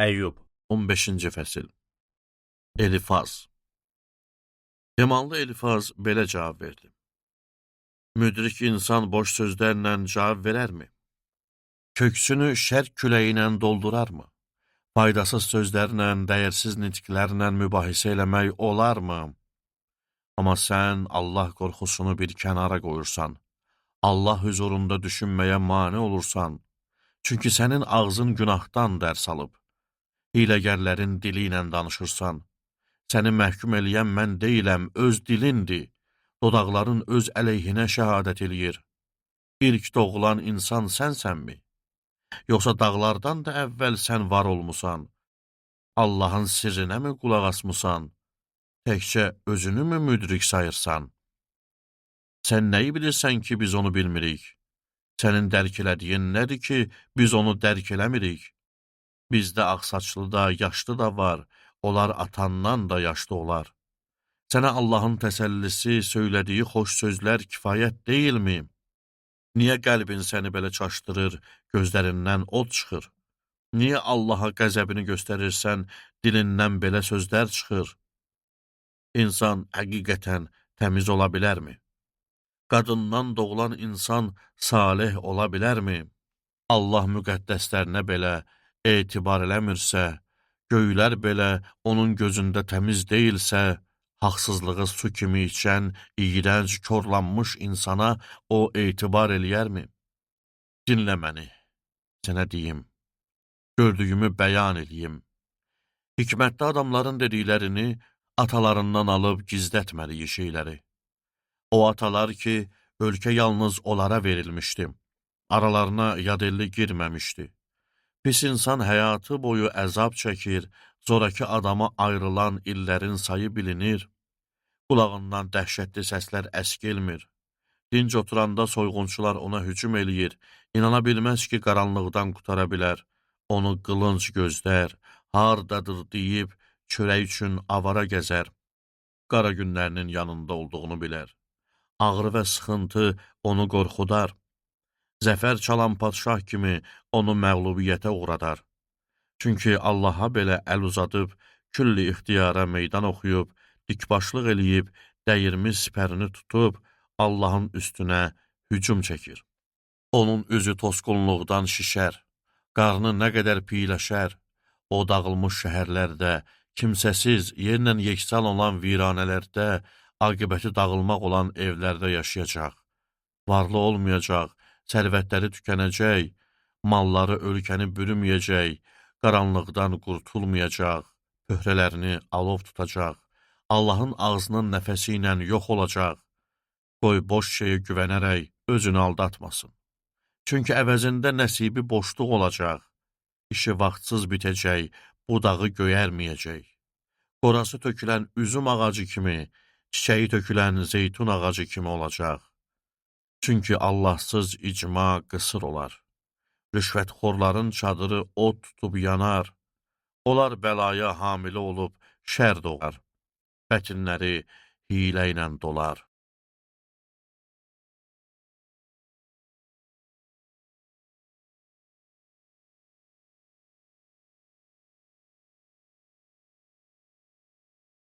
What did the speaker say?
Əyyub 15-ci fəsil. Elifaz. Temanlı Elifaz belə cavab verdi. Müdrik insan boş sözlərlə cavab verərmi? Köksünü şər küləyi ilə doldurarmı? Faydasız sözlərlə, dəyərsiz nitqlərlə mübahisə eləmək olarmı? Amma sən Allah qorxusunu bir kənara qoyursan, Allah hüzurunda düşünməyə mane olursan, çünki sənin ağzın günahdan dərs alıb. Hiləgərlərin dili ilə danışırsan. Səni məhkum eləyən mən deyiləm, öz dilindir. Dodaqların öz əleyhinə şəhadət eləyir. İlk doğulan insan sənsənmi? Yoxsa dağlardan da əvvəl sən var olmusan? Allahın sirrinə mi qulaq asmısan? Təkcə özünü mü müdrik sayırsan? Sən nəyi bilirsən ki, biz onu bilmirik? Sənin dərk elədiyin nədir ki, biz onu dərk eləmirik? Bizdə ağsaçlı da, yaşlı da var, onlar atandan da yaşlı olar. Sənə Allahın təsəllisi, söylədiyi xoş sözlər kifayət deyilmi? Niyə qəlbin səni belə çaşdırır, gözlərindən od çıxır? Niyə Allaha qəzəbini göstərirsən, dilindən belə sözlər çıxır? İnsan həqiqətən təmiz ola bilərmi? Qadından doğulan insan salih ola bilərmi? Allah müqəddəslərinə belə etibar eləmirsə, göylər belə onun gözündə təmiz deyilsə, haqsızlığı su kimi içən, iyrənc, korlanmış insana o etibar eləyərmi? Dinlə məni, sənə deyim, gördüyümü bəyan eləyim. Hikmətli adamların dediklərini atalarından alıb gizlətmədiyi şeyləri. O atalar ki, ölkə yalnız onlara verilmişdi, aralarına yadelli girməmişdi. Pis insan həyatı boyu əzab çəkir, zoraki adama ayrılan illərin sayı bilinir. Qulağından dəhşətli səslər əskilmir. Dinc oturanda soyğunçular ona hücum eləyir. İnana bilməz ki, qaranlıqdan qutara bilər. Onu qılınc gözlər, hardadır deyib çörək üçün avara gəzər. Qara günlərinin yanında olduğunu bilər. Ağrı və sıxıntı onu qorxudar. Zəfər çalan padşah kimi onu məğlubiyyətə uğradar. Çünki Allaha belə əl uzadıb, külli ixtiyara meydan oxuyub, dikbaşlıq eləyib, dəyirmi sipərini tutub, Allahın üstünə hücum çəkir. Onun üzü tosqunluqdan şişər, qarnı nə qədər piyləşər, o dağılmış şəhərlərdə, kimsəsiz, yerlə yeksan olan viranələrdə, aqibəti dağılmaq olan evlərdə yaşayacaq. Varlı olmayacaq, sərvətləri tükənəcək, malları ölkəni bürüməyəcək, qaranlıqdan qurtulmayacaq, pöhrələrini alov tutacaq, Allahın ağzının nəfəsi ilə yox olacaq. Qoy boş şeyə güvənərək özünü aldatmasın. Çünki əvəzində nəsibi boşluq olacaq, işi vaxtsız bitəcək, budağı göyərməyəcək. Qorası tökülən üzüm ağacı kimi, çiçəyi tökülən zeytun ağacı kimi olacaq. Çünki Allahsız icma qısır olar. Rüşvətxorların çadırı od tutub yanar. Onlar bəlaya hamilə olub şər doğar. Bətinləri hiylə ilə dolar.